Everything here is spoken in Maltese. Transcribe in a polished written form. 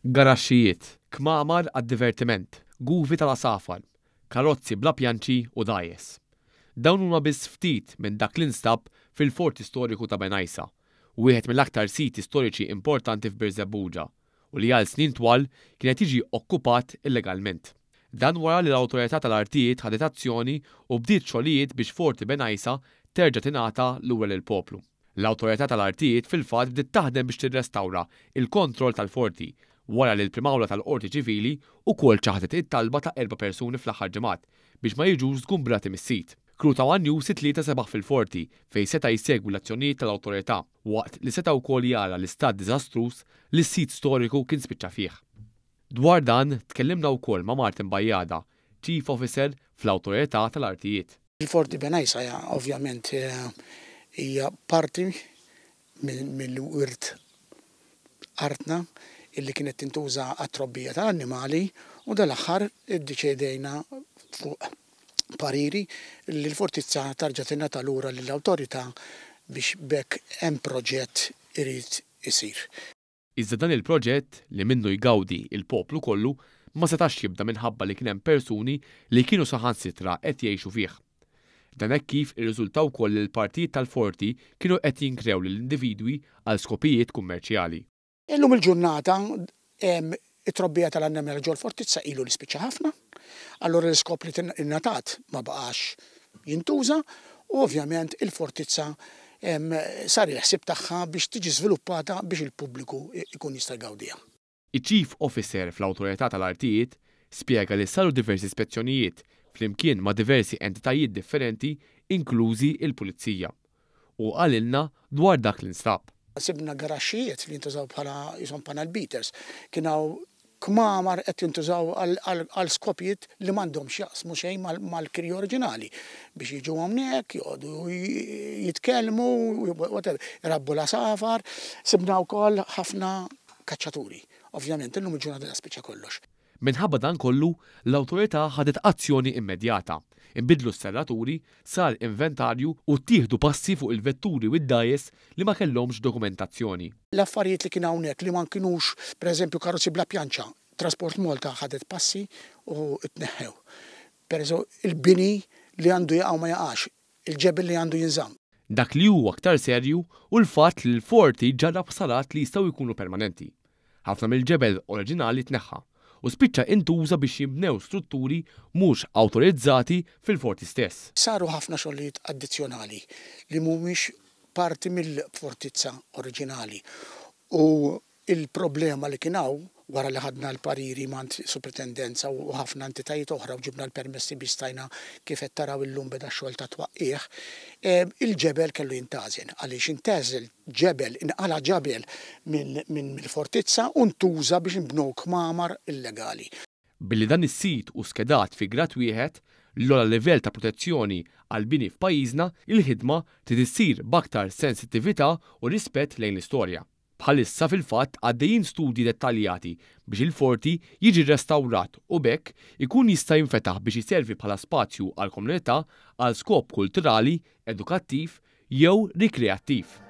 Garaxxijiet, kmamar għad-divertiment, guvi tal-għasafar, karozzi bla pjanċi u dgħajjes. Dawn huma biss ftit minn dak li nstab fil-Forti Storiku ta' Bengħajsa, wieħed mill-aktar siti storiċi importanti f'Birżebbuġa u li għal snin twal kien qed jiġi okkupat illegalment. Dan wara li l-Awtorità tal-Artijiet ħadet azzjoni u bdiet xogħlijiet biex Forti Bengħajsa terġa' tingħata lura lill-poplu. L-Awtorità tal-Artijiet fil-fatt bdiet taħdem biex tirrestawra l-kontroll tal-forti wara li l-Prim'Awla tal-Qorti Ċivili wkoll ċaħdet it-talba ta' erba' persuni fl-aħħar ġimgħat biex ma jiġux żgumbrati mis-sit. Crew ta' one News it-Tlieta sebaħ fil-forti fejn seta' jsegwi l-azzjonijiet tal-Awtorità waqt li seta' wkoll jara l-istat diżastruż li s-sit storiku kien spiċċa fih. Dwar dan tkellimna wkoll ma' Martin Bajada, Chief Officer fl-Awtorità tal-Artijiet. Il-Forti Bengħajsa ovvjament hija parti mill-wirt artna illi kienet tintuża għat-trobbija tal-annimali u dal-aħħar iddeċiedejna fuq pariri li l-fortizza tarġa' tingħata lura lill-awtorità biex b'hekk hemm proġett irid isir. Iżda dan il-proġett, li minnu jgawdi l-poplu kollu, ma setax jibda minħabba li kien hemm persuni li kienu saħansitra qed jgħixu fih. Dan hekk kif irriżulta wkoll li l-partijiet tal-forti kienu qed jinkrew lil individwi għal skopijiet kummerċjali. Illum il-ġurnata it-trobbija tal-annimali ġol-fortizza ilu li spiċċa ħafna, allura l-iskop li ingħatat ma baqax jintuża u ovvjament il-fortizza sar il-ħsieb tagħha biex tiġi żviluppata biex il-pubbliku jkun jista' jgawdiha. Iċ-Chief Officer fl-Awtorità tal-Artijiet spjega li saru diversi spezzjonijiet flimkien ma' diversi entitajiet differenti inklużi l-Pulizija. Hu qalilna dwar dak li nstab. Sibna garaxxijiet li jintużaw bħala qishom panel beaters. Kien hawn kmamar qed jintużaw għal skopijiet li m'għandhom x'jaqsmu xejn mal-kirja oriġinali biex jiġu hawnhekk, joqogħdu jitkellmu, whatever, irabbu l-għasafar. Sibna wkoll ħafna kaċċaturi. Ovvjament illum il-ġurnata spiċċa kollox. Minħabba dan kollu, l-Awtorità ħadet azzjoni immedjata. Inbidlu s-serraturi, sar inventarju u ttieħdu passi fuq il-vetturi u d-dgħajjes li ma kellhomx dokumentazzjoni. L-affarijiet li kien hawnhekk li ma kinux, pereżempju karozzi bla pjanċa, Transport Malta ħadet passi u tneħħew. Pereżempju, il-bini li għandu jaqa' u ma jaqax, il-ġebel li għandu jinżamm. Dak li hu aktar serju hu l-fatt li l-forti ġarrab ħsarat li jistgħu jkunu permanenti. Ħafna mill-ġebel oriġinali tneħħa u spiċċa intuża biex jinbnew strutturi mhux awtorizzati fil-forti stess. Saru ħafna xogħlijiet addizzjonali li mhumiex parti mill-fortizza oriġinali u Il-problema li kien hawn, wara li ħadna l-pariri m'għand Supritendenza u ħafna entitajiet oħra u ġibna l-permessi biex stajna kif qed taraw illum beda x-xogħol ta' twaqqigħ, il-ġebel kellu jintgħażel għaliex intgħażel ġebel, inqala' ġabel mill-fortizza u ntuża biex inbnew kmamar illegali. Billi dan is-sit hu skedat fi grad wieħed, l-ogħla livell ta' protezzjoni għall-bini f'pajjiżna, il-ħidma trid issir b'aktar sensittività u rispett lejn l-istorja. Bħalissa fil-fatt għaddejjin studji dettaljati biex il-forti jiġi rrestawrat u b'hekk ikun jista' jinfetaħ biex iservi bħala spazju għall-komunità għal skop kulturali, edukattiv jew rikreattiv.